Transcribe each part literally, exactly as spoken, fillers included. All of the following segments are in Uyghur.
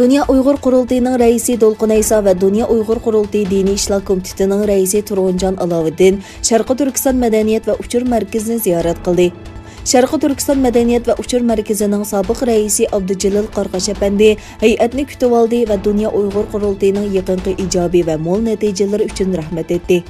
دۇنيا ئۇيغۇر قۇرۇلتىيىنىڭ رەئىسى دولقۇن ئەيسا ۋە دۇنيا ئۇيغۇر قۇرۇلتىيى دىنىي ئىشلار كومىتېتىنىڭ رەئىسى تۇرغۇنجان ئالاۋۇددىن شەرقىي تۈركىستان مەدەنىيەت ۋە ئۇچۇر مەركىزىنى زىيارەت قىلدى. شەرقىي تۈركىستان مەدەنىيەت ۋە ئۇچۇر مەركىزىنىڭ سابىق رەئىسى ئابدۇجېلىل قاراقاش ئەپەندى ھەيئەتنى كۈتۈۋالدى ۋە دۇنيا ئۇيغۇر قۇرۇلتىيىنىڭ يېقىنقى ئىجابىي ۋە مول نەتىجىلىرى ئۈچۈن رەھمەت ئېيتتى.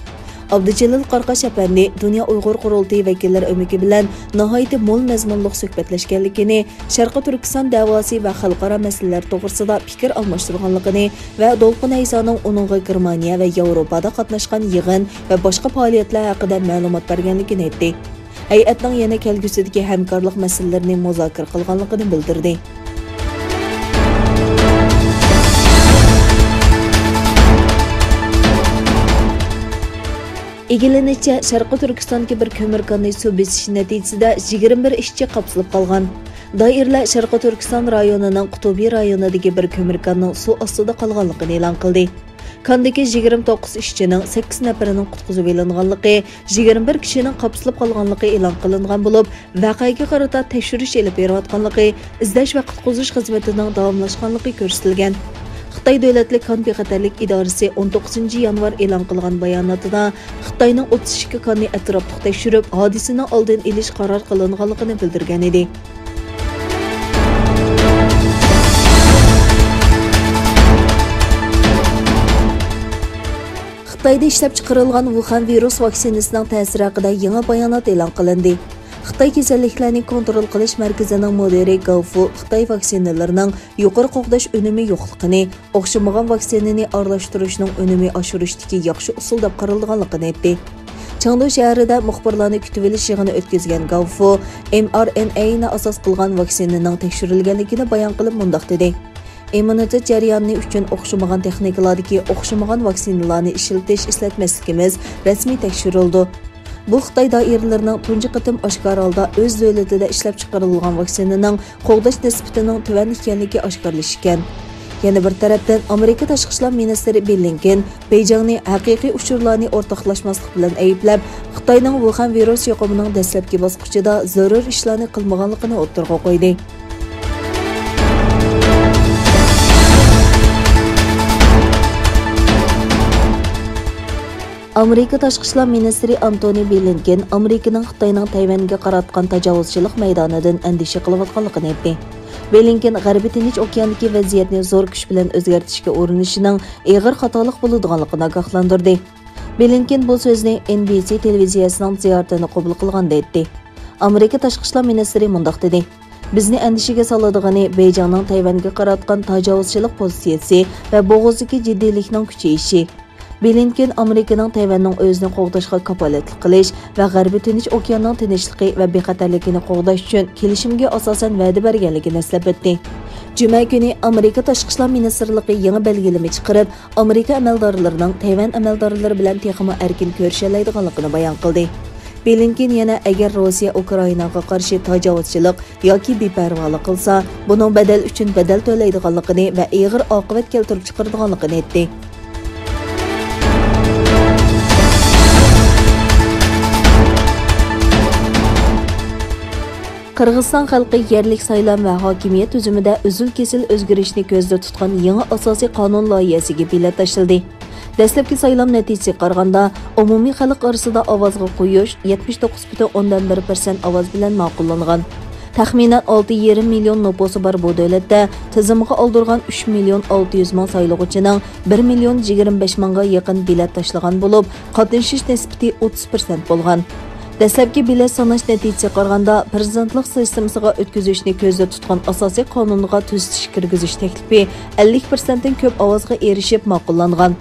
ئابدۇجېلىل قاراقاش ئەپەندى دۇنيا ئۇيغۇر قۇرۇلتىيى ۋەكىللىرى ئۆمىكى بىلەن ناھايىتى مول مەزمۇنلۇق سۆھبەتلەشكەنلىكىنى، شەرقىي تۈركىستان دەۋاسى ۋە خەلقئارا مەسىلىلەر توغرىسىدا پىكىر ئالماشتۇرغانلىقىنى ۋە دولقۇن ئەيسانىڭ ئۇنىڭغا گېرمانىيە ۋە ياۋروپادا قاتناشقان يىغىن ۋە باشقا پائالىيەتلەر ھەققىدە مەلۇمات بەرگەنلىكىنى ئېيتتى. ھەيئەتنىڭ يەنە كەلگۈسىدىكى ھەمكارلىق مەسىلىلىرىنى مۇزاكىرە قىلغانلىقىنى بىلدۈردى. ئىگىلىنىشىچە، شەرقىي تۈركىستاندىكى بىر كۆمۈر كانى سۇ بېسىشى نەتىجىسىدە يىگىرمە بىر ئىشچى قاپسىلىپ قالغان. دائىرىلەر شەرقىي تۈركىستان رايونىنىڭ قۇتۇبى رايونىدىكى بىر كۆمۈر كاننىڭ سۇ ئاستىدا قالغانلىقىنى ئېلان قىلدى. كاندىكى يىگىرمە توققۇز ئىشچىنىڭ سەككىز نەپىرىنىڭ قۇتقۇزۇۋېلىنغانلىقى، يىگىرمە بىر كىشىنىڭ قاپسىلىپ قالغانلىقى ئېلان قىلىنغان بولۇپ، ۋەقەگە قارىتا تەكشۈرۈش ئېلىپ بېرىلىۋاتقانلىقى، ئىزدەش ۋە قۇتقۇزۇش خىزمىتىنىڭ داۋاملاشقانلىقى كۆرسىتىلگەن. خىتاي دۆلەتلىك كان بىخەتەرلىك ئىدارىسى ئون توققۇزىنچى يانۋار ئېلان قىلغان باياناتىدا، خىتاينىڭ ئوتتۇز ئىككى كاننى ئەتراپلىق تەكشۈرۈپ، ھادىسىنىڭ ئالدىنى ئېلىش قارار قىلىنغانلىقىنى بىلدۈرگەن ئىدى. خىتايدا ئىشلەپچىقىرىلغان ۋۇخەن ۋىرۇس ۋاكسىنىسىنىڭ تەسىرى ھەققىدە يېڭى بايانات ئېلان قىلىندى. خىتاي كېسەللىكلەرنى كونترول قىلىش مەركىزىنىڭ مۇدىرى گاۋ فۇ خىتاي ۋاكسىنىلىرىنىڭ يۇقىرى قوغداش ئۈنۈمى يوقلۇقىنى، ئوخشىمىغان ۋاكسىنىنى ئارىلاشتۇرۇشنىڭ ئۈنۈمى ئاشۇرۇشتىكى ياخشى ئۇسۇل دەپ قارىلىدىغانلىقىنى ئېيتتى. چېڭدۇ شەھىرىدە مۇخبىرلارنى كۈتۈۋېلىش يىغىنى ئۆتكۈزگەن گاۋ فۇ، ئېم ئار ئېن ئەينى ئاساس قىلغان ۋاكسىنىنىڭ تەكشۈرۈلگەنلىكىنى بايان قىلىپ مۇنداق دېدى: ئىممۇنىتېت جەريانى ئۈچۈن ئوخشىمىغان تېخنىكىلاردىكى ئوخشىمىغان ۋاكسىنىلارنى ئىشلىتىش، ئىشلەتمەسلىكىمىز رەسمىي تەكشۈرۈلىدۇ. بۇ خىتاي دائىرىلىرىنىڭ تۇنجى قېتىم ئاشكارا ھالدا ئۆز دۆلىتىدە ئىشلەپچىقىرىلغان ۋاكسىنىنىڭ قوغداش نىسبىتىنىڭ تۆۋەن ئىكەنلىكى ئاشكارىلىشى ئىكەن. يەنە بىر تەرەپتىن، ئامېرىكا تاشقى ئىشلار مىنىستىرى بلىنكېن بېيجىڭنى ھەقىقىي ئۇچۇرلارنى ئورتاقلاشماسلىق بىلەن ئەيىبلەپ، خىتاينىڭ ۋۇخەن ۋىرۇس يۇقۇمىنىڭ دەسلەپكى باسقۇچىدا زۆرۈر ئىشلارنى قىلمىغانلىقىنى ئوتتۇرىغا قويدى. ئامېرىكا تاشقى ئىشلار مىنىستىرى ئانتونى بلىنكېن ئامېرىكىنىڭ خىتاينىڭ تەيۋەنگە قاراتقان تاجاۋۇزچىلىق مەيدانىدىن ئەندىشە قىلىۋاتقانلىقىنى ئېيتتى. بلىنكېن غەربىي تىنچ ئوكياندىكى ۋەزىيەتنى زور كۈچ بىلەن ئۆزگەرتىشكە ئۇرۇنۇشىنىڭ ئېغىر خاتالىق بولىدىغانلىقىنى ئاگاھلاندۇردى. بلىنكېن بۇ سۆزنى ئېن بى سى تېلېۋىزىيەسىنىڭ زىيارىتىنى قوبۇل قىلغاندا ئېيتتى. ئامېرىكا تاشقى ئىشلار مىنىستىرى مۇنداق دېدى: بىزنى ئەندىشىگە سالىدىغىنى بېيجىڭنىڭ تەيۋەنگە قاراتقان تاجاۋۇزچىلىق پوزىتسىيىسى ۋە بوغۇزدىكى جىددىيلىكنىڭ كۈچىيىشى. بلىنكېن ئامېرىكىنىڭ تەيۋەننىڭ ئۆزىنى قوغداشقا كاپالەتلىك قىلىش ۋە غەربىي تىنچ ئوكياننىڭ تىنچلىقى ۋە بىخەتەرلىكىنى قوغداش ئۈچۈن كېلىشىمگە ئاساسەن ۋەدە بەرگەنلىكىنى ئەسلەپ ئۆتتى. جۈمە كۈنى ئامېرىكا تاشقى ئىشلار مىنىستىرلىقى يېڭى بەلگىلىمە چىقىرىپ، ئامېرىكا ئەمەلدارلىرىنىڭ تەيۋەن ئەمەلدارلىرى بىلەن تېخىمۇ ئەركىن كۆرۈشەلەيدىغانلىقىنى بايان قىلدى. بلىنكېن يەنە، ئەگەر روسىيە ئۇكرائىناغا قارشى تاجاۋۇزچىلىق ياكى بىپەرۋالىق قىلسا، بۇنىڭ بەدەل ئۈچۈن بەدەل تۆلەيدىغانلىقىنى ۋە ئېغىر ئاقىۋەت كەلتۈرۈپ چىقىرىدىغانلىقىنى ئېيتتى. قىرغىزىستان خەلقى يەرلىك سايلام ۋە ھاكىمىيەت تۈزۈمىدە ئۈزۈل-كېسىل ئۆزگىرىشنى كۆزدە تۇتقان يېڭى ئاساسىي قانۇن لايىھەسىگە بېلەت تاشلىدى. دەسلەپكى سايلام نەتىجىسىگە قارىغاندا، ئومۇمىي خەلق ئارىسىدا ئاۋازغا قويۇش يەتمىش توققۇز پۈتۈن ئوندىن بىر پىرسەنت ئاۋاز بىلەن ماقۇللانغان. تەخمىنەن ئالتە يېرىم مىليون نوپۇسى بار بۇ دۆلەتتە تىزىمغا ئالدۇرغان ئۈچ مىليون ئالتە يۈز مىڭ سايلىغۇچىنىڭ بىر مىليون يىگىرمە بەش مىڭغا يېقىن بېلەت تاشلىغان بولۇپ، قاتنىشىش نىسبىتى ئوتتۇز پىرسەنت بولغان. دەسلەپكى بېلەت ساناش نەتىجىسىگە قارىغاندا، پىرېزىدېنتلىق سىستېمىسىغا ئۆتكۈزۈشنى كۆزدە تۇتقان ئاساسىي قانۇنغا تۈزىتىش كىرگۈزۈش تەكلىپى ئەللىك پىرسەنتتىن كۆپ ئاۋازغا ئېرىشىپ ماقۇللانغان.